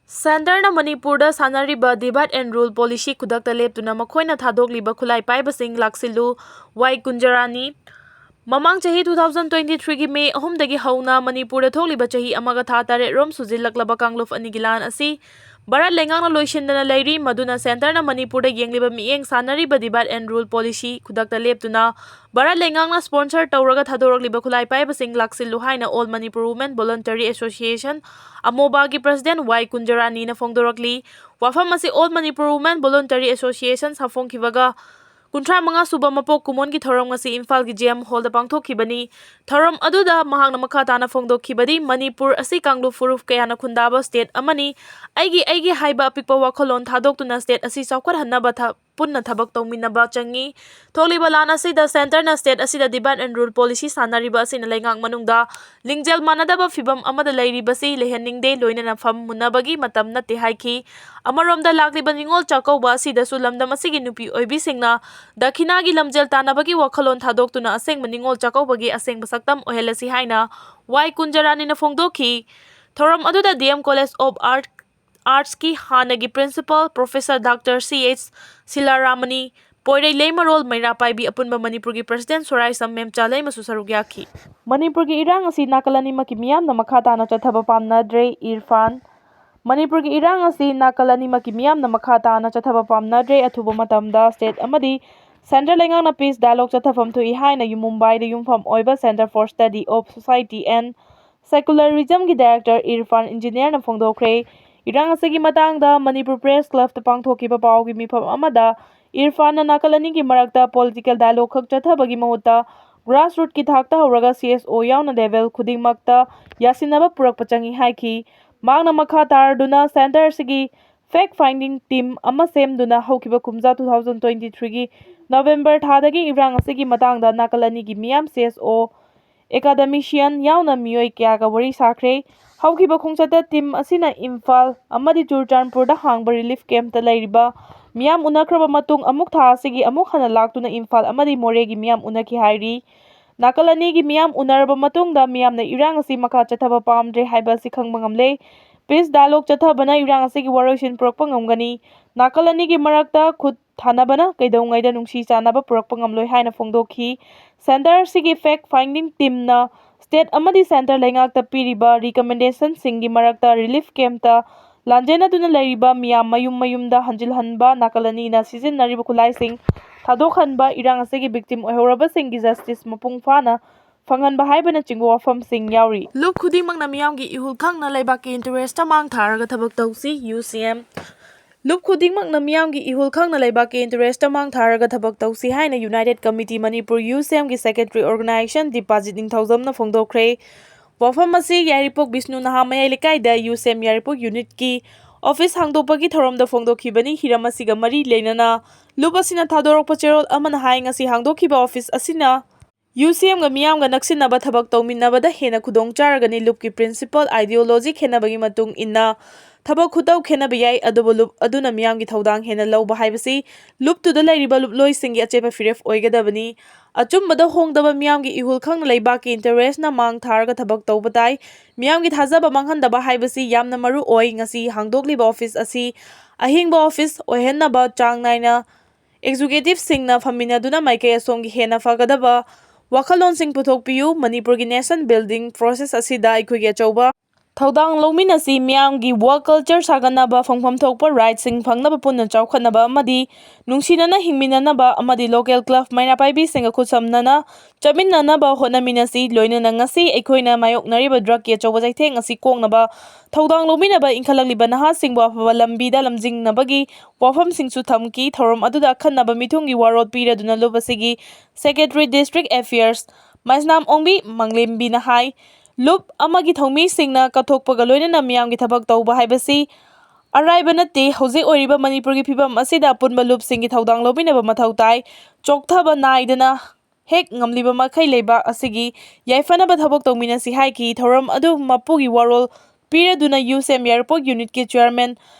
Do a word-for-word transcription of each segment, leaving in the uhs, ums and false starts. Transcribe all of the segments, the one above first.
ꯁꯦꯟꯇꯔꯅ ꯃꯅꯤꯄꯨꯔꯗ ꯁꯥꯟꯅꯔꯤꯕ Divide and Rule Policy ꯈꯨꯗꯛꯇ ꯂꯦꯞꯇꯨꯅ ꯃꯈꯣꯏꯅ ꯊꯥꯗꯣꯛꯂꯤꯕ ꯈꯨꯠꯂꯥꯏ ꯄꯥꯏꯕꯁꯤꯡ ꯂꯥꯛꯁꯤꯜꯂꯨ, ꯋꯥꯏ ꯀꯨꯟꯖꯔꯥꯅꯤ꯫ ꯃꯃꯥꯡ ꯆꯍꯤ two thousand twenty threeꯒꯤ May ꯑꯍꯨꯝꯗꯒꯤ ꯍꯧꯅ ꯃꯅꯤꯄꯨꯔꯗ ꯊꯣꯛꯂꯤꯕ ꯆꯍꯤ ꯑꯃꯒ ꯊꯥ ꯇꯔꯦꯠ ꯔꯣꯝ ꯁꯨꯖꯤꯜꯂꯛꯂꯕ ꯀꯥꯡꯂꯨꯞ ꯑꯅꯤꯒꯤ ꯂꯥꯟ ꯑꯁꯤ ꯚꯥꯔꯠ ꯂꯩꯉꯥꯛꯅ ꯂꯣꯏꯁꯤꯟꯗꯅ ꯂꯩꯔꯤ꯫ ꯃꯗꯨꯅ ꯁꯦꯟꯇꯔꯅ ꯃꯅꯤꯄꯨꯔꯗ ꯌꯦꯡꯂꯤꯕ ꯃꯤꯠꯌꯦꯡ ꯁꯥꯟꯅꯔꯤꯕ Divide and Rule Policy ꯈꯨꯗꯛꯇ ꯂꯦꯞꯇꯨꯅ ꯚꯥꯔꯠ ꯂꯩꯉꯥꯛꯅ sponsor ꯇꯧꯔꯒ ꯊꯥꯗꯣꯔꯛꯂꯤꯕ ꯈꯨꯠꯂꯥꯏ ꯄꯥꯏꯕꯁꯤꯡ ꯂꯥꯛꯁꯤꯜꯂꯨ ꯍꯥꯏꯅ All Manipur Women Voluntary Association, ꯑꯃꯣꯕꯥꯒꯤ president ꯋꯥꯏ ꯀꯨꯟꯖꯔꯥꯅꯤꯅ ꯐꯣꯡꯗꯣꯔꯛꯂꯤ꯫ ꯋꯥꯐꯝ ꯑꯁꯤ All Manipur Women Voluntary Association ꯁꯥꯐꯣꯡꯈꯤꯕꯒ ꯀꯨꯟꯊ꯭ꯔꯥ ꯃꯉꯥ ꯁꯨꯕ ꯃꯄꯣꯛ ꯀꯨꯝꯑꯣꯟꯒꯤ ꯊꯧꯔꯝ ꯉꯁꯤ ꯏꯝꯐꯥꯜꯒꯤ J M Hallꯗ ꯄꯥꯡꯊꯣꯛꯈꯤꯕꯅꯤ꯫ ꯊꯧꯔꯝ ꯑꯗꯨꯗ ꯃꯍꯥꯛꯅ ꯃꯈꯥ ꯇꯥꯅ ꯐꯣꯡꯗꯣꯛꯈꯤꯕꯗꯤ, ꯃꯅꯤꯄꯨꯔ ꯑꯁꯤ ꯀꯥꯡꯂꯨꯞ ꯐꯨꯔꯨꯞ ꯀꯌꯥꯅ ꯈꯨꯟꯗꯥꯕ state ꯑꯃꯅꯤ꯫ ꯑꯩꯒꯤ, ꯑꯩꯒꯤ ꯍꯥꯏꯕ ꯑꯄꯤꯛꯄ ꯋꯥꯈꯜꯂꯣꯟ ꯊꯥꯗꯣꯛꯇꯨꯅ state ꯑꯁꯤ ꯆꯥꯎꯈꯠꯍꯟꯅꯕ ꯊ-, ꯄꯨꯟꯅ ꯊꯕꯛ ꯇꯧꯃꯤꯟꯅꯕ ꯆꯪꯏ꯫ ꯊꯣꯛꯂꯤꯕ ꯂꯥꯟ ꯑꯁꯤꯗ ꯁꯦꯟꯇꯔꯅ state ꯑꯁꯤꯗ Divide and Rule Policy ꯁꯥꯟꯅꯔꯤꯕ ꯑꯁꯤꯅ ꯂꯩꯉꯥꯛ ꯃꯅꯨꯡꯗ ꯂꯤꯡꯖꯦꯜ ꯃꯥꯟꯅꯗꯕ ꯐꯤꯚꯝ ꯑꯃꯗ ꯂꯩꯔꯤꯕꯁꯤ ꯂꯩꯍꯟꯅꯤꯡꯗꯦ, ꯂꯣꯏꯅꯅ ꯐꯝ ꯃꯨꯟꯅꯕꯒꯤ ꯃꯇꯝ ꯅꯠꯇꯦ ꯍꯥꯏꯈꯤ꯫ ꯑꯃꯔꯣꯝꯗ ꯂꯥꯛꯂꯤꯕ ꯅꯤꯉꯣꯜ ꯆꯥꯛꯀꯧꯕ ꯑꯁꯤꯗꯁꯨ ꯂꯝꯗꯝ ꯑꯁꯤꯒꯤ ꯅꯨꯄꯤ ꯑꯣꯏꯕꯤꯁꯤꯡꯅ ꯗꯈꯤꯅꯥꯒꯤ ꯂꯝꯖꯦꯜ ꯇꯥꯟꯅꯕꯒꯤ ꯋꯥꯈꯜꯂꯣꯟ ꯊꯥꯗꯣꯛꯇꯨꯅ ꯑꯁꯦꯡꯕ ꯅꯤꯉꯣꯜ ꯆꯥꯛꯀꯧꯕꯒꯤ ꯑꯁꯦꯡꯕ ꯁꯛꯇꯝ ꯑꯣꯏꯍꯜꯂꯁꯤ ꯍꯥꯏꯅ ꯋꯥꯏ ꯀꯨꯟꯖꯔꯥꯅꯤꯅ ꯐꯣꯡꯗꯣꯛꯈꯤ꯫ ꯊꯧꯔꯝ ꯑꯗꯨꯗ D M College of Art, Artsꯀꯤ ꯍꯥꯟꯅꯒꯤ principal professor Doctor C H ꯁꯤꯂꯥꯔꯥꯃꯅꯤ, ꯄꯣꯏꯔꯩ ꯂꯩꯃꯔꯣꯜ ꯃꯩꯔꯥ ꯄꯥꯏꯕꯤ ꯑꯄꯨꯟꯕ ꯃꯅꯤꯄꯨꯔꯒꯤ president ꯁꯣꯔꯥꯏꯁꯝ ꯃꯦꯝꯆꯥ ꯂꯩꯃꯁꯨ ꯁꯔꯨꯛ ꯌꯥꯈꯤ꯫ ꯃꯅꯤꯄꯨꯔꯒꯤ ꯏꯔꯥꯡ ꯑꯁꯤ ꯅꯥꯀꯜ ꯑꯅꯤꯃꯛꯀꯤ ꯃꯤꯌꯥꯝꯅ ꯃꯈꯥ ꯇꯥꯅ ꯆꯠꯊꯕ ꯄꯥꯝꯅꯗ꯭ꯔꯦ, ꯏꯔꯐꯥꯟ꯫ ꯃꯅꯤꯄꯨꯔꯒꯤ ꯏꯔꯥꯡ ꯑꯁꯤ ꯅꯥꯀꯜ ꯑꯅꯤꯃꯛꯀꯤ ꯃꯤꯌꯥꯝꯅ ꯃꯈꯥ ꯇꯥꯅ ꯆꯠꯊꯕ ꯄꯥꯝꯅꯗ꯭ꯔꯦ꯫ ꯑꯊꯨꯕ ꯃꯇꯝꯗ state ꯑꯃꯗꯤ centre ꯂꯩꯉꯥꯛꯅ peace dialogue ꯆꯠꯊꯐꯝ ꯊꯣꯛꯏ ꯍꯥꯏꯅ ꯌꯨ-, ꯃꯨꯝꯕꯥꯏꯗ ꯌꯨꯝꯐꯝ ꯑꯣꯏꯕ Centre for Study of Society and Secularismꯒꯤ director Irfan ꯏꯟꯖꯤꯅꯤꯌꯔꯅ ꯐꯣꯡꯗꯣꯛꯈ꯭ꯔꯦ꯫ ꯏꯔꯥꯡ ꯑꯁꯤꯒꯤ ꯃꯇꯥꯡꯗ ꯃꯅꯤꯄꯨꯔ Press Clubꯇ ꯄꯥꯡꯊꯣꯛꯈꯤꯕ ꯄꯥꯎꯒꯤ ꯃꯤꯐꯝ ꯑꯃꯗ ꯏꯔꯐꯥꯟꯅ ꯅꯥꯀꯜ ꯑꯅꯤꯒꯤ ꯃꯔꯛꯇ political dialogue ꯈꯛ ꯆꯠꯊꯕꯒꯤ ꯃꯍꯨꯠꯇ grassrootꯀꯤ ꯊꯥꯛꯇ ꯍꯧꯔꯒ C S O ꯌꯥꯎꯅ level ꯈꯨꯗꯤꯡꯃꯛꯇ ꯌꯥꯁꯤꯟꯅꯕ ꯄꯨꯔꯛꯄ ꯆꯪꯏ ꯍꯥꯏꯈꯤ꯫ ꯃꯍꯥꯛꯅ ꯃꯈꯥ ꯇꯥꯔꯗꯨꯅ centre ꯑꯁꯤꯒꯤ fact finding team ꯑꯃ ꯁꯦꯝꯗꯨꯅ ꯍꯧꯈꯤꯕ ꯀꯨꯝꯖꯥ two thousand twenty threeꯒꯤ November ꯊꯥꯗꯒꯤ ꯏꯔꯥꯡ ꯑꯁꯤꯒꯤ ꯃꯇꯥꯡꯗ ꯅꯥꯀꯜ ꯑꯅꯤꯒꯤ ꯃꯤꯌꯥꯝ, C S O, academician ꯌꯥꯎꯅ ꯃꯤꯑꯣꯏ ꯀꯌꯥꯒ ꯋꯥꯔꯤ ꯁꯥꯈ꯭ꯔꯦ꯫ ꯍꯧꯈꯤꯕ ꯈꯣꯡꯆꯠꯇ team ꯑꯁꯤꯅ ꯏꯝꯐꯥꯜ ꯑꯃꯗꯤ ꯆꯨꯔꯆꯥꯟꯄꯨꯔꯗ ꯍꯥꯡꯕ relief campꯇ ꯂꯩꯔꯤꯕ ꯃꯤꯌꯥꯝ ꯎꯅꯈ꯭ꯔꯕ ꯃꯇꯨꯡ ꯑꯃꯨꯛ ꯊꯥ ꯑꯁꯤꯒꯤ ꯑꯃꯨꯛ ꯍꯟꯅ ꯂꯥꯛꯇꯨꯅ ꯏꯝꯐꯥꯜ ꯑꯃꯗꯤ ꯃꯣꯔꯦꯒꯤ ꯃꯤꯌꯥꯝ ꯎꯅꯈꯤ ꯍꯥꯏꯔꯤ꯫ ꯅꯥꯀꯜ ꯑꯅꯤꯒꯤ ꯃꯤꯌꯥꯝ ꯎꯅꯔꯕ ꯃꯇꯨꯡꯗ ꯃꯤꯌꯥꯝꯅ ꯏꯔꯥꯡ ꯑꯁꯤ ꯃꯈꯥ ꯆꯠꯊꯕ ꯄꯥꯝꯗ꯭ꯔꯦ ꯍꯥꯏꯕ ꯑꯁꯤ ꯈꯪꯕ ꯉꯝꯂꯦ꯫ Peace dialogue ꯆꯠꯊꯕꯅ ꯏꯔꯥꯡ ꯑꯁꯤꯒꯤ ꯋꯥꯔꯣꯏꯁꯤꯟ ꯄꯨꯔꯛꯄ ꯉꯝꯒꯅꯤ꯫ ꯅꯥꯀꯜ ꯑꯅꯤꯒꯤ ꯃꯔꯛꯇ ꯈꯨꯠ ꯊꯥꯅꯕꯅ ꯀꯩꯗꯧꯉꯩꯗ ꯅꯨꯡꯁꯤ ꯆꯥꯟꯅꯕ ꯄꯨꯔꯛꯄ ꯉꯝꯂꯣꯏ ꯍꯥꯏꯅ ꯐꯣꯡꯗꯣꯛꯈꯤ꯫ Center ꯑꯁꯤꯒꯤ fact finding teamꯅ state ꯑꯃꯗꯤ center ꯂꯩꯉꯥꯛꯇ ꯄꯤꯔꯤꯕ recommendationꯁꯤꯡꯒꯤ ꯃꯔꯛꯇ relief campꯇ ꯂꯥꯟꯖꯦꯟꯅꯗꯨꯅ ꯂꯩꯔꯤꯕ ꯃꯤꯌꯥꯝ ꯃꯌꯨꯝ ꯃꯌꯨꯝꯗ ꯍꯟꯖꯤꯜꯍꯟꯕ ꯅꯥꯀꯜ ꯑꯅꯤꯅ ꯁꯤꯖꯤꯟꯅꯔꯤꯕ ꯈꯨꯠꯂꯥꯏꯁꯤꯡ ꯊꯥꯗꯣꯛꯍꯟꯕ, ꯏꯔꯥꯡ ꯑꯁꯤꯒꯤ victim ꯑꯣꯏꯍꯧꯔꯕꯁꯤꯡꯒꯤ justice ꯃꯄꯨꯡ ꯐꯥꯅ ꯐꯪꯍꯟꯕ ꯍꯥꯏꯕꯅꯆꯤꯡꯕ ꯋꯥꯐꯝꯁꯤꯡ ꯌꯥꯎꯔꯤ꯫ ꯂꯨꯞ ꯈꯨꯗꯤꯡꯃꯛꯅ ꯃꯤꯌꯥꯝꯒꯤ ꯏꯍꯨꯜ ꯈꯪꯅ ꯂꯩꯕꯥꯛꯀꯤ interestꯇ ꯃꯥꯡ ꯊꯥꯔꯒ ꯊꯕꯛ ꯇꯧꯁꯤ, UCM꯫ ꯂꯨꯞ ꯈꯨꯗꯤꯡꯃꯛꯅ ꯃꯤꯌꯥꯝꯒꯤ ꯏꯍꯨꯜ ꯈꯪꯅ ꯂꯩꯕꯥꯛꯀꯤ interestꯇ ꯃꯥꯡ ꯊꯥꯔꯒ ꯊꯕꯛ ꯇꯧꯁꯤ ꯍꯥꯏꯅ United Committee Manipur, UCMꯒꯤ secretary organization ꯗꯤꯄꯥꯖꯤꯠ ꯅꯤꯡꯊꯧꯖꯝꯅ ꯐꯣꯡꯗꯣꯛꯈ꯭ꯔꯦ꯫ ꯋꯥꯐꯝ ꯑꯁꯤ ꯌꯥꯏꯔꯤꯄꯣꯛ ꯕꯤꯁꯅꯨ ꯅꯍꯥ ꯃꯌꯥꯏ ꯂꯩꯀꯥꯏꯗ UCM ꯌꯥꯏꯔꯤꯄꯣꯛ unitꯀꯤ office ꯍꯥꯡꯗꯣꯛꯄꯒꯤ ꯊꯧꯔꯝꯗ ꯐꯣꯡꯗꯣꯛꯈꯤꯕꯅꯤ꯫ ꯍꯤꯔꯝ ꯑꯁꯤꯒ ꯃꯔꯤ ꯂꯩꯅꯅ ꯂꯨꯞ ꯑꯁꯤꯅ ꯊꯥꯗꯣꯔꯛꯄ ꯆꯦꯔꯣꯜ ꯑꯃꯅ ꯍꯥꯏ, ꯉꯁꯤ ꯍꯥꯡꯗꯣꯛꯈꯤꯕ office ꯑꯁꯤꯅ UCMꯒ ꯃꯤꯌꯥꯝꯒ ꯅꯛꯁꯤꯟꯅꯕ ꯊꯕꯛ ꯇꯧꯃꯤꯟꯅꯕꯗ ꯍꯦꯟꯅ ꯈꯨꯗꯣꯡ ꯆꯥꯔꯒꯅꯤ꯫ ꯂꯨꯞꯀꯤ principle ideology ꯈꯦꯠꯅꯕꯒꯤ ꯃꯇꯨꯡ ꯏꯟꯅ ꯊꯕꯛ ꯈꯨꯇꯧ ꯈꯦꯠꯅꯕ ꯌꯥꯏ, ꯑꯗꯨꯕꯨ ꯂꯨꯞ ꯑꯗꯨꯅ ꯃꯤꯌꯥꯝꯒꯤ ꯊꯧꯗꯥꯡ ꯍꯦꯟꯅ ꯂꯧꯕ ꯍꯥꯏꯕꯁꯤ ꯂꯨꯞꯇꯨꯗ ꯂꯩꯔꯤꯕ ꯂꯨꯞꯂꯣꯏꯁꯤꯡꯒꯤ ꯑꯆꯦꯠꯄ ꯐꯤꯔꯦꯞ ꯑꯣꯏꯒꯗꯕꯅꯤ꯫ ꯑꯆꯨꯝꯕꯗ ꯍꯣꯡꯗꯕ ꯃꯤꯌꯥꯝꯒꯤ ꯏꯍꯨꯜ ꯈꯪꯅ ꯂꯩꯕꯥꯛꯀꯤ interestꯅ ꯃꯥꯡ ꯊꯥꯔꯒ ꯊꯕꯛ ꯇꯧꯕ ꯇꯥꯏ꯫ ꯃꯤꯌꯥꯝꯒꯤ ꯊꯥꯖꯕ ꯃꯥꯡꯍꯟꯗꯕ ꯍꯥꯏꯕꯁꯤ ꯌꯥꯝꯅ ꯃꯔꯨ ꯑꯣꯏ꯫ ꯉꯁꯤ ꯍꯥꯡꯗꯣꯛꯂꯤꯕ office ꯑꯁꯤ ꯑꯍꯤꯡꯕ office ꯑꯣꯏꯍꯟꯅꯕ ꯆꯥꯡ ꯅꯥꯏꯅ executiveꯁꯤꯡꯅ ꯐꯝꯃꯤꯟꯅꯗꯨꯅ ꯃꯥꯏꯀꯩ ꯑꯁꯣꯝꯒꯤ ꯍꯦꯟꯅ ꯐꯒꯗꯕ ꯋꯥꯈꯜꯂꯣꯟꯁꯤꯡ ꯄꯨꯊꯣꯛꯄꯤꯌꯨ꯫ ꯃꯅꯤꯄꯨꯔꯒꯤ nation building process ꯑꯁꯤꯗ ꯑꯩꯈꯣꯏꯒꯤ ꯑꯆꯧꯕ ꯊꯧꯗꯥꯡ ꯂꯧꯃꯤꯟꯅꯁꯤ꯫ ꯃꯤꯌꯥꯝꯒꯤ work culture ꯁꯥꯒꯠꯅꯕ, ꯐꯪꯐꯝ ꯊꯣꯛꯄ rightꯁꯤꯡ ꯐꯪꯅꯕ, ꯄꯨꯟꯅ ꯆꯥꯎꯈꯠꯅꯕ ꯑꯃꯗꯤ ꯅꯨꯡꯁꯤꯅꯅ ꯍꯤꯡꯃꯤꯟꯅꯅꯕ ꯑꯃꯗꯤ local club ꯃꯩꯔꯥ ꯄꯥꯏꯕꯤꯁꯤꯡꯒ ꯈꯨꯠꯁꯝꯅꯅ ꯆꯠꯃꯤꯟꯅꯅꯕ ꯍꯣꯠꯅꯃꯤꯟꯅꯁꯤ꯫ ꯂꯣꯏꯅꯅ ꯉꯁꯤ ꯑꯩꯈꯣꯏꯅ ꯃꯥꯌꯣꯛꯅꯔꯤꯕ drugꯀꯤ ꯑꯆꯧꯕ ꯆꯩꯊꯦꯡ ꯑꯁꯤ ꯀꯣꯛꯅꯕ ꯊꯧꯗꯥꯡ ꯂꯧꯃꯤꯟꯅꯕ ꯏꯟꯈꯠꯂꯛꯂꯤꯕ ꯅꯍꯥꯁꯤꯡꯕꯨ ꯑꯐꯕ ꯂꯝꯕꯤꯗ ꯂꯝꯖꯤꯡꯅꯕꯒꯤ ꯋꯥꯐꯝꯁꯤꯡꯁꯨ ꯊꯝꯈꯤ꯫ ꯊꯧꯔꯝ ꯑꯗꯨꯗ ꯑꯈꯟꯅꯕ ꯃꯤꯊꯨꯡꯒꯤ ꯋꯥꯔꯣꯜ ꯄꯤꯔꯗꯨꯅ ꯂꯨꯞ ꯑꯁꯤꯒꯤ secretary district affairs ꯃꯩꯁꯅꯥꯝ ꯑꯣꯡꯕꯤ ꯃꯪꯂꯦꯝꯕꯤꯅ ꯍꯥꯏ, ꯂꯨꯞ ꯑꯃꯒꯤ ꯊꯧꯃꯤꯁꯤꯡꯅ ꯀꯠꯊꯣꯛꯄꯒ ꯂꯣꯏꯅꯅ ꯃꯤꯌꯥꯝꯒꯤ ꯊꯕꯛ ꯇꯧꯕ ꯍꯥꯏꯕꯁꯤ ꯑꯔꯥꯏꯕ ꯅꯠꯇꯦ꯫ ꯍꯧꯖꯤꯛ ꯑꯣꯏꯔꯤꯕ ꯃꯅꯤꯄꯨꯔꯒꯤ ꯐꯤꯕꯝ ꯑꯁꯤꯗ ꯑꯄꯨꯟꯕ ꯂꯨꯞꯁꯤꯡꯒꯤ ꯊꯧꯗꯥꯡ ꯂꯧꯃꯤꯟꯅꯕ ꯃꯊꯧ ꯇꯥꯏ꯫ ꯆꯣꯛꯊꯕ ꯅꯥꯏꯗꯅ ꯍꯦꯛ ꯉꯝꯂꯤꯕ ꯃꯈꯩ ꯂꯩꯕꯥꯛ ꯑꯁꯤꯒꯤ ꯌꯥꯏꯐꯅꯕ ꯊꯕꯛ ꯇꯧꯃꯤꯟꯅꯁꯤ ꯍꯥꯏꯈꯤ꯫ ꯊꯧꯔꯝ ꯑꯗꯨ ꯃꯄꯨꯒꯤ ꯋꯥꯔꯣꯜ ꯄꯤꯔꯗꯨꯅ UCM ꯌꯥꯏꯔꯤꯄꯣꯛ unitꯀꯤ chairman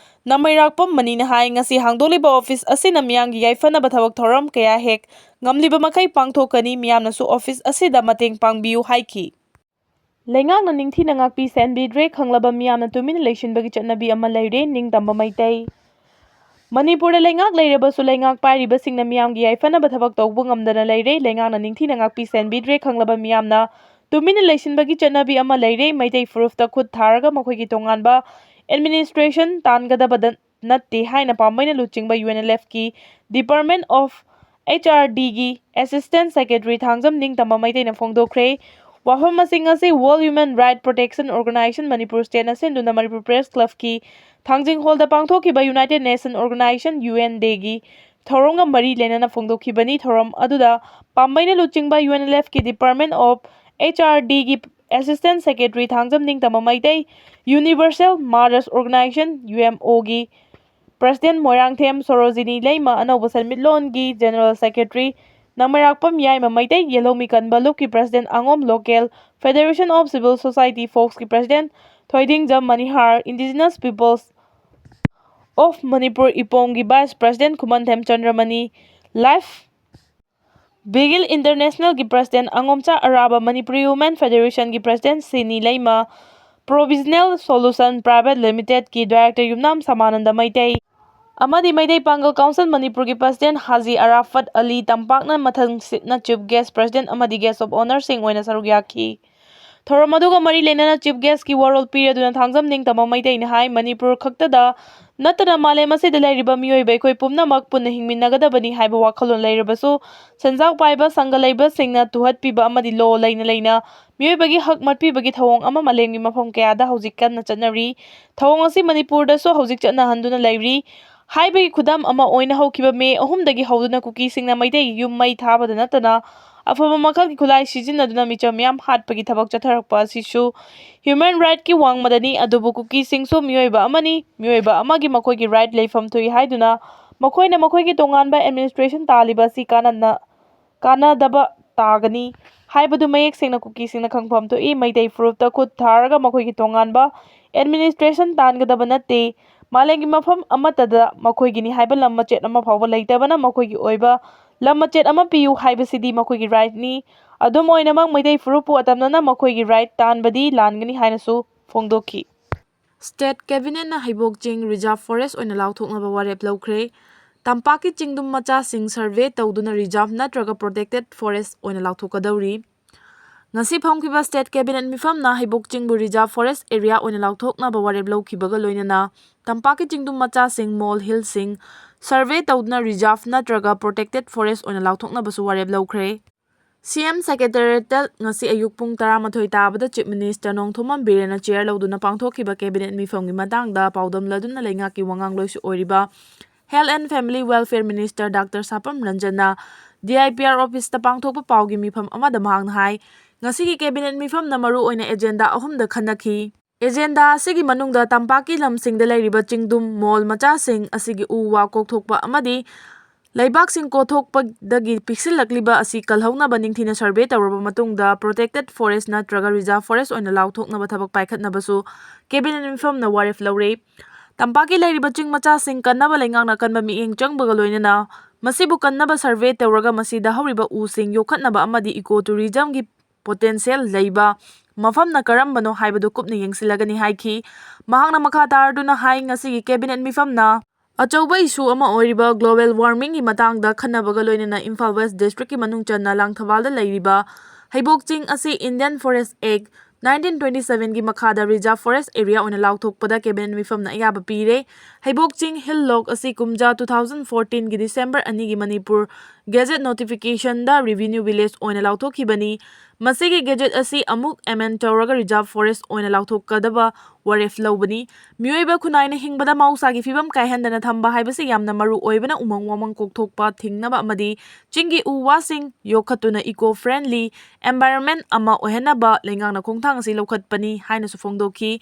ꯅꯃꯩꯔꯥꯛꯄꯝ ꯃꯅꯤꯅ ꯍꯥꯏ, ꯉꯁꯤ ꯍꯥꯡꯗꯣꯛꯂꯤꯕ office ꯑꯁꯤꯅ ꯃꯤꯌꯥꯝꯒꯤ ꯌꯥꯏꯐꯅꯕ ꯊꯕꯛ ꯊꯧꯔꯝ ꯀꯌꯥ ꯍꯦꯛ ꯉꯝꯂꯤꯕ ꯃꯈꯩ ꯄꯥꯡꯊꯣꯛꯀꯅꯤ꯫ ꯃꯤꯌꯥꯝꯅꯁꯨ office ꯑꯁꯤꯗ ꯃꯇꯦꯡ ꯄꯥꯡꯕꯤꯌꯨ ꯍꯥꯏꯈꯤ꯫ ꯂꯩꯉꯥꯛꯅ ꯅꯤꯡꯊꯤꯅ ꯉꯥꯛꯄꯤ ꯁꯦꯟꯕꯤꯗ꯭ꯔꯦ, ꯈꯪꯂꯕ ꯃꯤꯌꯥꯝꯅ ꯇꯨꯃꯤꯟꯅ ꯂꯩꯁꯤꯟꯕꯒꯤ ꯆꯠꯅꯕꯤ ꯑꯃ ꯂꯩꯔꯦ, ꯅꯤꯡꯇꯝꯕ ꯃꯩꯇꯩ꯫ ꯃꯅꯤꯄꯨꯔꯗ ꯂꯩꯉꯥꯛ ꯂꯩꯔꯕꯁꯨ ꯂꯩꯉꯥꯛ ꯄꯥꯏꯔꯤꯕꯁꯤꯡꯅ ꯃꯤꯌꯥꯝꯒꯤ ꯌꯥꯏꯐꯅꯕ ꯊꯕꯛ ꯇꯧꯕ ꯉꯝꯗꯅ ꯂꯩꯔꯦ, ꯂꯩꯉꯥꯛꯅ ꯅꯤꯡꯊꯤꯅ ꯉꯥꯛꯄꯤ ꯁꯦꯟꯕꯤꯗ꯭ꯔꯦ, ꯈꯪꯂꯕ ꯃꯤꯌꯥꯝꯅ ꯇꯨꯃꯤꯟꯅ ꯂꯩꯁꯤꯟꯕꯒꯤ ꯆꯠꯅꯕꯤ ꯑꯃ ꯂꯩꯔꯦ, ꯃꯩꯇꯩ ꯐꯨꯔꯨꯞꯇ ꯈꯨꯠ ꯊꯥꯔꯒ ꯃꯈꯣꯏꯒꯤ ꯇꯣꯉꯥꯟꯕ administration ꯇꯥꯟꯒꯗꯕꯗ ꯅꯠꯇꯦ ꯍꯥꯏꯅ ꯄꯥꯝꯕꯩꯅ ꯂꯨꯆꯤꯡꯕ UNLFꯀꯤ Department of HRDꯒꯤ Assistant Secretary Thangjam ꯅꯤꯡꯇꯝꯕ ꯃꯩꯇꯩꯅ ꯐꯣꯡꯗꯣꯛꯈ꯭ꯔꯦ꯫ ꯋꯥꯐꯝ ꯑꯁꯤꯡ ꯑꯁꯤ World Human Right Protection Organization Manipur Stateꯅ ꯁꯤꯟꯗꯨꯅ ꯃꯅꯤꯄꯨꯔ Press Clubꯀꯤ ꯊꯥꯡꯖꯤꯡ ꯍꯣꯜꯗ ꯄꯥꯡꯊꯣꯛꯈꯤꯕ United Nation Organization UNDAꯒꯤ ꯊꯧꯔꯝꯒ ꯃꯔꯤ ꯂꯩꯅꯅ ꯐꯣꯡꯗꯣꯛꯈꯤꯕꯅꯤ꯫ ꯊꯧꯔꯝ ꯑꯗꯨꯗ ꯄꯥꯝꯕꯩꯅ ꯂꯨꯆꯤꯡꯕ UNLFꯀꯤ Department of HRDꯒꯤ Assistant Secretary Thangjam ꯅꯤꯡꯇꯝꯕ Meitei, Universal Mothers Organization UMOꯒꯤ President Moirangthem Sarojini ꯂꯩꯃ, ꯑꯅꯧꯕ ꯁꯦꯟꯃꯤꯠꯂꯣꯟꯒꯤ General Secretary ꯅꯃꯩꯔꯥꯛꯄꯝ ꯌꯥꯏꯃ ꯃꯩꯇꯩ, ꯌꯦꯜꯍꯧꯃꯤ ꯀꯟꯕ ꯂꯨꯞꯀꯤ President ꯑꯉꯣꯝ Lokel, Federation of Civil Society Folksꯀꯤ President Thoidingjam Manihar, Indigenous Peoples of Manipur ꯏꯄꯣꯝꯒꯤ Vice President Khumanthem Chandramani, Life Vigil Internationalꯒꯤ President Angomcha Araba, Manipuri Women Federationꯒꯤ President ꯁꯤꯅꯤ ꯂꯩꯃ, Provisional Solution Private Limitedꯀꯤ Director ꯌꯨꯝꯅꯥꯝ ꯁꯃꯥꯅꯟꯗ ꯃꯩꯇꯩ ꯑꯃꯗꯤ ꯃꯩꯇꯩ ꯄꯥꯡꯒꯜ Council ꯃꯅꯤꯄꯨꯔꯒꯤ President ꯍꯥꯖꯤ ꯑꯔꯥꯐꯠ ꯑꯂꯤ ꯇꯝꯄꯥꯛꯅ ꯃꯊꯪꯁꯤꯠꯅ Chief Guest President ꯑꯃꯗꯤ Guest of Honourꯁꯤꯡ ꯑꯣꯏꯅ ꯁꯔꯨꯛ ꯌꯥꯈꯤ꯫ ꯊꯧꯔꯝ ꯑꯗꯨꯒ ꯃꯔꯤ ꯂꯩꯅꯅ Chief Guestꯀꯤ ꯋꯥꯔꯣꯜ ꯄꯤꯔꯗꯨꯅ ꯊꯥꯡꯖꯝ ꯅꯤꯡꯇꯝꯕ ꯃꯩꯇꯩꯅ ꯍꯥꯏ, ꯃꯅꯤꯄꯨꯔ ꯈꯛꯇꯗ ꯅꯠꯇꯅ ꯃꯥꯂꯦꯝ ꯑꯁꯤꯗ ꯂꯩꯔꯤꯕ ꯃꯤꯑꯣꯏꯕ ꯑꯩꯈꯣꯏ ꯄꯨꯝꯅꯃꯛ ꯄꯨꯟꯅ ꯍꯤꯡꯃꯤꯟꯅꯒꯗꯕꯅꯤ ꯍꯥꯏꯕ ꯋꯥꯈꯜꯂꯣꯟ ꯂꯩꯔꯕꯁꯨ, ꯁꯦꯟꯖꯥꯎ ꯄꯥꯏꯕ ꯁꯪꯒ ꯂꯩꯕꯁꯤꯡꯅ ꯇꯨꯍꯠꯄꯤꯕ ꯑꯃꯗꯤ law ꯂꯩꯅ ꯂꯩꯅ ꯃꯤꯑꯣꯏꯕꯒꯤ ꯍꯛ ꯃꯠꯄꯤꯕꯒꯤ ꯊꯧꯑꯣꯡ ꯑꯃ ꯃꯥꯂꯦꯝꯒꯤ ꯃꯐꯝ ꯀꯌꯥꯗ ꯍꯧꯖꯤꯛ ꯀꯟꯅ ꯆꯠꯅꯔꯤ꯫ ꯊꯧꯑꯣꯡ ꯑꯁꯤ ꯃꯅꯤꯄꯨꯔꯗꯁꯨ ꯍꯧꯖꯤꯛ ꯆꯠꯅꯍꯟꯗꯨꯅ ꯂꯩꯔꯤ꯫ ꯍꯥꯏꯕꯒꯤ ꯈꯨꯗꯝ ꯑꯃ ꯑꯣꯏꯅ ꯍꯧꯈꯤꯕ ꯃꯦ ꯑꯍꯨꯝꯗꯒꯤ ꯍꯧꯗꯨꯅ ꯀꯨꯀꯤꯁꯤꯡꯅ ꯃꯩꯇꯩꯒꯤ ꯌꯨꯝ ꯃꯩ ꯊꯥꯕꯗ ꯅꯠꯇꯅ ꯑꯐꯕ ꯃꯈꯜꯒꯤ ꯈꯨꯠꯂꯥꯏ ꯁꯤꯖꯤꯟꯅꯗꯨꯅ ꯃꯤꯆꯝ ꯃꯤꯌꯥꯝ ꯍꯥꯠꯄꯒꯤ ꯊꯕꯛ ꯆꯠꯊꯔꯛꯄ ꯑꯁꯤꯁꯨ human rightꯀꯤ ꯋꯥꯡꯃꯗꯅꯤ꯫ ꯑꯗꯨꯕꯨ ꯀꯨꯀꯤꯁꯤꯡꯁꯨ ꯃꯤꯑꯣꯏꯕ ꯑꯃꯅꯤ, ꯃꯤꯑꯣꯏꯕ ꯑꯃꯒꯤ ꯃꯈꯣꯏꯒꯤ right ꯂꯩꯐꯝ ꯊꯣꯛꯏ ꯍꯥꯏꯗꯨꯅ ꯃꯈꯣꯏꯅ ꯃꯈꯣꯏꯒꯤ ꯇꯣꯉꯥꯟꯕ administration ꯇꯥꯜꯂꯤꯕ ꯑꯁꯤ ꯀꯥꯟꯅꯅ-, ꯀꯥꯟꯅꯗꯕ ꯇꯥꯒꯅꯤ ꯍꯥꯏꯕꯗꯨ ꯃꯌꯦꯛ ꯁꯦꯡꯅ ꯀꯨꯀꯤꯁꯤꯡꯅ ꯈꯪꯐꯝ ꯊꯣꯛꯏ꯫ ꯃꯩꯇꯩ ꯐꯨꯔꯨꯞꯇ ꯈꯨꯠ ꯊꯥꯔꯒ ꯃꯈꯣꯏꯒꯤ ꯇꯣꯉꯥꯟꯕ administration ꯇꯥꯟꯒꯗꯕ ꯅꯠꯇꯦ꯫ ꯃꯥꯂꯦꯝꯒꯤ ꯃꯐꯝ ꯑꯃꯠꯇꯗ ꯃꯈꯣꯏꯒꯤꯅꯤ ꯍꯥꯏꯕ ꯂꯝ ꯃꯆꯦꯠ ꯑꯃ ꯐꯥꯎꯕ ꯂꯩꯇꯕꯅ ꯃꯈꯣꯏꯒꯤ ꯑꯣꯏꯕ ꯂꯝ ꯃꯆꯦꯠ ꯑꯃ ꯄꯤꯌꯨ ꯍꯥꯏꯕꯁꯤꯗꯤ ꯃꯈꯣꯏꯒꯤ rightꯅꯤ꯫ ꯑꯗꯨꯝ ꯑꯣꯏꯅꯃꯛ, ꯃꯩꯇꯩ ꯐꯨꯔꯨꯞꯄꯨ ꯑꯇꯝꯅꯅ ꯃꯈꯣꯏꯒꯤ right ꯇꯥꯟꯕꯗꯤ ꯂꯥꯟꯒꯅꯤ ꯍꯥꯏꯅꯁꯨ ꯐꯣꯡꯗꯣꯛꯈꯤ꯫ State Cabinet ꯅ ꯍꯩꯕꯣꯛ ꯆꯤꯡ reserve forest ꯑꯣꯏꯅ ꯂꯥꯎꯊꯣꯛꯅꯕ ꯋꯥꯔꯦꯞ ꯂꯧꯈ꯭ꯔꯦ꯫ ꯇꯝꯄꯥꯛꯀꯤ ꯆꯤꯡꯗꯨꯝ ꯃꯆꯥꯁꯤꯡ survey ꯇꯧꯗꯨꯅ reserve ꯅꯠꯇ꯭ꯔꯒ protected forest ꯑꯣꯏꯅ ꯂꯥꯎꯊꯣꯛꯀꯗꯧꯔꯤ꯫ ꯉꯁꯤ ꯐꯝꯈꯤꯕ State Cabinet ꯃꯤꯐꯝꯅ ꯍꯩꯕꯣꯛ ꯆꯤꯡꯕꯨ reserve forest area ꯑꯣꯏꯅ ꯂꯥꯎꯊꯣꯛꯅꯕ ꯋꯥꯔꯦꯞ ꯂꯧꯈꯤꯕꯒ ꯂꯣꯏꯅꯅ ꯇꯝꯄꯥꯛꯀꯤ ꯆꯤꯡꯗꯨꯝ ꯃꯆꯥꯁꯤꯡ, ꯃꯣꯜ ꯍꯤꯜꯁꯤꯡ survey ꯇꯧꯗꯨꯅ reserve ꯅꯠꯇ꯭ꯔꯒ protected forest ꯑꯣꯏꯅ ꯂꯥꯎꯊꯣꯛꯅꯕꯁꯨ ꯋꯥꯔꯦꯞ ꯂꯧꯈ꯭ꯔꯦ꯫ C M Secretariat ꯇ ꯉꯁꯤ ꯑꯌꯨꯛ ꯄꯨꯡ ꯇꯔꯥꯃꯥꯊꯣꯏ ꯇꯥꯕꯗ Chief Minister ꯅꯣꯡꯊꯣꯝꯕꯝ ꯕꯤꯔꯦꯟꯅ chair ꯂꯧꯗꯨꯅ ꯄꯥꯡꯊꯣꯛꯈꯤꯕ Cabinet ꯃꯤꯐꯝꯒꯤ ꯃꯇꯥꯡꯗ ꯄꯥꯎꯗꯝꯂꯗꯨꯅ ꯂꯩꯉꯥꯛꯀꯤ ꯋꯥꯉꯥꯡꯂꯣꯏꯁꯨ ꯑꯣꯏꯔꯤꯕ Health and Family Welfare Minister Doctor ꯁꯥꯄꯝ ꯔꯟꯖꯟꯅ D I P R office ꯇ ꯄꯥꯡꯊꯣꯛꯄ ꯄꯥꯎꯒꯤ ꯃꯤꯐꯝ ꯑꯃꯗ ꯃꯍꯥꯛꯅ ꯍꯥꯏ, ꯉꯁꯤꯒꯤ Cabinet ꯃꯤꯐꯝꯅ ꯃꯔꯨꯑꯣꯏꯅ agenda ꯑꯍꯨꯝꯗ ꯈꯟꯅꯈꯤ꯫ Agenda ꯑꯁꯤꯒꯤ ꯃꯅꯨꯡꯗ ꯇꯝꯄꯥꯛꯀꯤ ꯂꯝꯁꯤꯡꯗ ꯂꯩꯔꯤꯕ ꯆꯤꯡꯗꯨꯝ, ꯃꯣꯜ ꯃꯆꯥꯁꯤꯡ ꯑꯁꯤꯒꯤ ꯎ ꯋꯥ ꯀꯣꯛꯊꯣꯛꯄ ꯑꯃꯗꯤ ꯂꯩꯕꯥꯛꯁꯤꯡ ꯀꯣꯊꯣꯛꯄꯗꯒꯤ ꯄꯤꯛꯁꯤꯜꯂꯛꯂꯤꯕ ꯑꯁꯤ ꯀꯜꯍꯧꯅꯕ ꯅꯤꯡꯊꯤꯅ survey ꯇꯧꯔꯕ ꯃꯇꯨꯡꯗ protected forest ꯅꯠꯇ꯭ꯔꯒ reserve forest ꯑꯣꯏꯅ ꯂꯥꯎꯊꯣꯛꯅꯕ ꯊꯕꯛ ꯄꯥꯏꯈꯠꯅꯕꯁꯨ Cabinet ꯃꯤꯐꯝꯅ ꯋꯥꯔꯦꯞ ꯂꯧꯔꯦ꯫ ꯇꯝꯄꯥꯛꯀꯤ ꯂꯩꯔꯤꯕ ꯆꯤꯡ ꯃꯆꯥꯁꯤꯡ ꯀꯟꯅꯕ ꯂꯩꯉꯥꯛꯅ ꯀꯟꯕ ꯃꯤꯠꯌꯦꯡ ꯆꯪꯕꯒ ꯂꯣꯏꯅꯅ ꯃꯁꯤꯕꯨ ꯀꯟꯅꯕ survey ꯇꯧꯔꯒ ꯃꯁꯤꯗ ꯍꯧꯔꯤꯕ ꯎꯁꯤꯡ ꯌꯣꯛꯈꯠꯅꯕ ꯑꯃꯗꯤ eco tourism ꯒꯤ potential ꯂꯩꯕ ꯃꯐꯝꯅ ꯀꯔꯝꯕꯅꯣ ꯍꯥꯏꯕꯗꯨ ꯀꯨꯞꯅ ꯌꯦꯡꯁꯤꯜꯂꯒꯅꯤ ꯍꯥꯏꯈꯤ꯫ ꯃꯍꯥꯛꯅ ꯃꯈꯥ ꯇꯥꯔꯗꯨꯅ ꯍꯥꯏ, ꯉꯁꯤꯒꯤ Cabinet ꯃꯤꯐꯝꯅ ꯑꯆꯧꯕ issue ꯑꯃ ꯑꯣꯏꯔꯤꯕ global warming ꯒꯤ ꯃꯇꯥꯡꯗ ꯈꯟꯅꯕꯒ ꯂꯣꯏꯅꯅ ꯏꯝꯐꯥꯜ West District ꯀꯤ ꯃꯅꯨꯡ ꯆꯟꯅ ꯂꯥꯡꯊꯕꯥꯜꯗ ꯂꯩꯔꯤꯕ ꯍꯩꯕꯣꯛ ꯆꯤꯡ ꯑꯁꯤ Indian Forest Act nineteen twenty seven ꯒꯤ ꯃꯈꯥꯗ reserve forest area ꯑꯣꯏꯅ ꯂꯥꯎꯊꯣꯛꯄꯗ Cabinet ꯃꯤꯐꯝꯅ ꯑꯌꯥꯕ ꯄꯤꯔꯦ꯫ ꯍꯩꯕꯣꯛ ꯆꯤꯡ Hill Lock ꯑꯁꯤ ꯀꯨꯝꯖꯥ two thousand fourteen ꯒꯤ December ꯑꯅꯤꯒꯤ ꯃꯅꯤꯄꯨꯔ Gazette notification ꯗ revenue village ꯑꯣꯏꯅ ꯂꯥꯎꯊꯣꯛꯈꯤꯕꯅꯤ꯫ ꯃꯁꯤꯒꯤ gazette ꯑꯁꯤ ꯑꯃꯨꯛ amend ꯇꯧꯔꯒ reserve forest ꯑꯣꯏꯅ ꯂꯥꯎꯊꯣꯛꯀꯗꯕ ꯋꯥꯔꯦꯞ ꯂꯧꯕꯅꯤ꯫ ꯃꯤꯑꯣꯏꯕ ꯈꯨꯟꯅꯥꯏꯅ ꯍꯤꯡꯕꯗ ꯃꯍꯧꯁꯥꯒꯤ ꯐꯤꯕꯝ ꯀꯥꯏꯍꯟꯗꯅ ꯊꯝꯕ ꯍꯥꯏꯕꯁꯤ ꯌꯥꯝꯅ ꯃꯔꯨ ꯑꯣꯏꯕꯅ ꯎꯃꯪ ꯋꯥꯃꯪ ꯀꯣꯛꯊꯣꯛꯄ ꯊꯤꯡꯅꯕ ꯑꯃꯗꯤ ꯆꯤꯡꯒꯤ ꯎ ꯋꯥꯁꯤꯡ ꯌꯣꯛꯈꯠꯇꯨꯅ eco friendly environment ꯑꯃ ꯑꯣꯏꯍꯟꯅꯕ ꯂꯩꯉꯥꯛꯅ ꯈꯣꯡꯊꯥꯡ ꯑꯁꯤ ꯂꯧꯈꯠꯄꯅꯤ ꯍꯥꯏꯅꯁꯨ ꯐꯣꯡꯗꯣꯛꯈꯤ꯫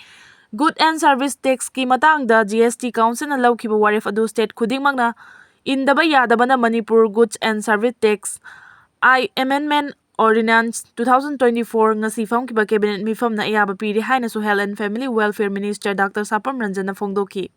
Good and Service Tax ꯀꯤ ꯃꯇꯥꯡꯗ G S T Council ꯅ ꯂꯧꯈꯤꯕ ꯋꯥꯔꯦꯞ ꯑꯗꯨ state ꯈꯨꯗꯤꯡꯃꯛꯅ ꯏꯟꯗꯕ ꯌꯥꯗꯕꯅ Manipur Goods and Service Tax I Amendment Ordinance two thousand twenty four ꯉꯁꯤ ꯐꯝꯈꯤꯕ Cabinet ꯃꯤꯐꯝꯅ ꯑꯌꯥꯕ ꯄꯤꯔꯦ ꯍꯥꯏꯅꯁꯨ Health and Family Welfare Minister Doctor ꯁꯥꯄꯝ ꯔꯟꯖꯟꯅ ꯐꯣꯡꯗꯣꯛꯈꯤ꯫